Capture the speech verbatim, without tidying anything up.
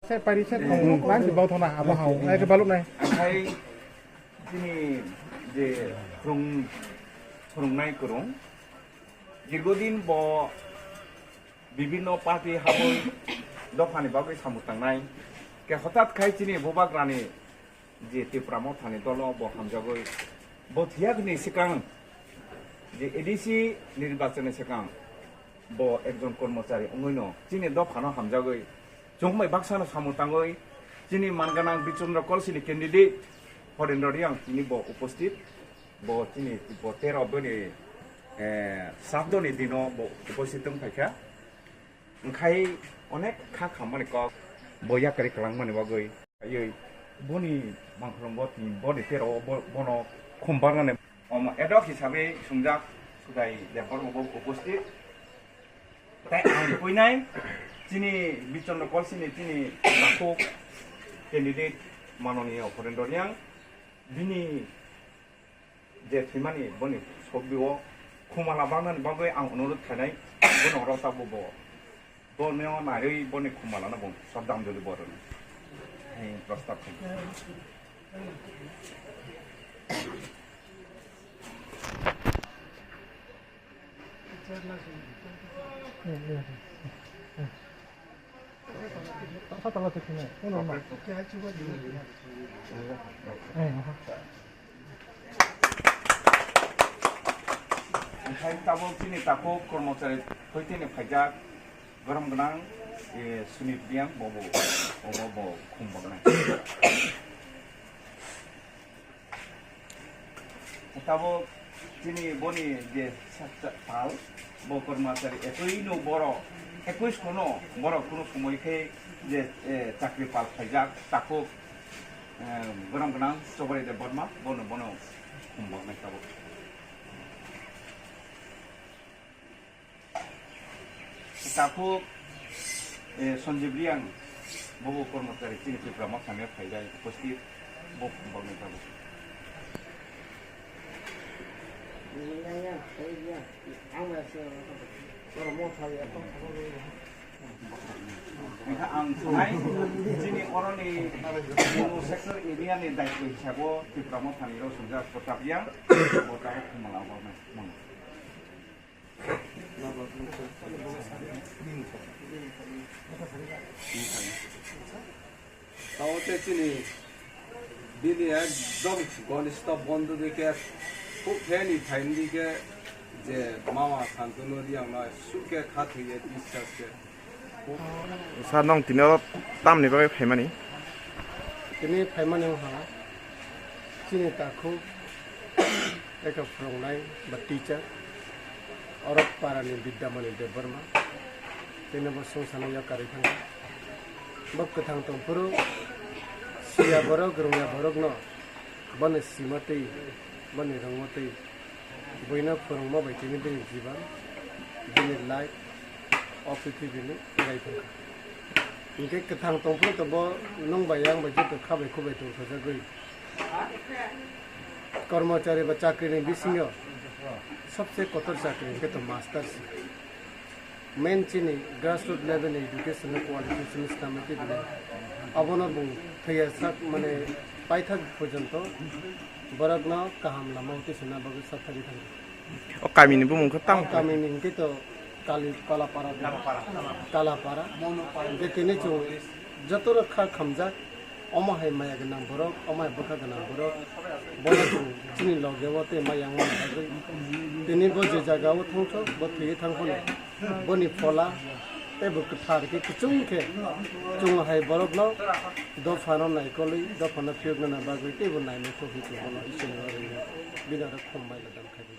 Sai pari sai thong, hmm, lang si bau thona abo hao. Ai ke baluk nai. Ang hai chini je phrung-, phrungnai kwrwng. Dirgodin bo bibhinno party habwi dophani bagwi samung tangnai. Ke hotat khai chini bubagrani je Tipra Mothani dolo bo hamjagwi bo thiyakni swkang je A D C nirbachonni swkang bo ekjon kormochari wngwino chini dophano hamjagwi chwng bai baksano samung tangwi chini manganang Bichandra Kolsini candidate Horendra Reang tini bo uposthit, bo chini bo tero bini, eh, sraddhoni dino bo uposthit wng phaikha. Wngkhai onek kha khammani kok bo yakarwi kwlangmani bagwi. Ayoi, boni mangkhorong bo tini boni tero bo, bono khum barnani. Omo edok hisabe sungjak Sudai Debbarma bo uposthit. Tai ang puinai chini Bichandra Kolsini chini takhuk candidate manoniyo Horendra Reang bini je thwimani boni sokbio khumala bangnani bagwi ang onurot khainai, bono oro tabuk bo, bono narwi boni khumalano bo Sraddhanjali bo rwnai. Hai prostab khainai. Okhai tabuk chini takhuk kormochari hoiteni phaijak, borom gwnang, eh, Sunit Reang bobo, obo bo khum bagnai. Tabuk chini boni je sa-, sa-, pal, bo kormochari ekoi no borok, ekoi sono borok kunu somoi khe je, eh, chakri pal phaijak, takhuk, eh, borom gwnang Chobari Debbarma, bono, bono khum bagnai tabuk. Takhuk, eh, Sanjeev Reang, bobo kormochari chini Tipra Mothani phaijak uposthit, bo khum bagnai tabuk. Ang sanai, chini oroni sector area ni daityo hisabo Tipra Mothani rw sungjak Pratap Reang, bo tabuk khum bagnai. Tao te chini bini ekdom ghonistho bondhu dikhe, khub pheni thaini dikhe je mama Santanu Reang no sukhe kha thwiye biswas khe. Sir, nwng tini oro tamni bagwi phaimani? Tini phaimani wngkha chini takhuk eka phwrwngnai ba teacher, oro parani Bidyamani Debbarma, tini bo songsanai yakarwi thangkha. Bo kwthang tongphuru siya borok, rwngya borokno bono sima twi, boni rwngma twi, buino phwrwngma bai tini bini jiban, bini life o prithibi ni rai thangkha. Hinkhe kwthang tongphuru to bo nwng bai ang bai joto kha bai khu bai tongthajagwi. Kormochari ba chakri ni bisingo sobse kotor chakri hinkhe to master se. Main chini grassroot level ni education no qualification swnamwi twi bini. Abono bung thwiya sak mane paithak porjonto borokno kaham lama o twi swnna bagwi sathagwi thangkha. O kamini bumung khe tamo? O kamini hinkhe to Kali, Kalapara, Kalapara. Hinkhe tini chwng jotono kha khamjak. Omo hai maya gwnang borok, omo hai bwkha gwnang borok, bono chwng chini loge o tei maya wngmani bagwi. Tini bo je jaga o thangthok, bo thwiwi thang phano, boni phola tei bo kwthar khe, kuchung khe, chwng hai borokno dophano naikolwi, dophano phiyoknani bagwi tei bo nainaithok hinwi bono Iswrani bagwi bini oro khum maila dam khai.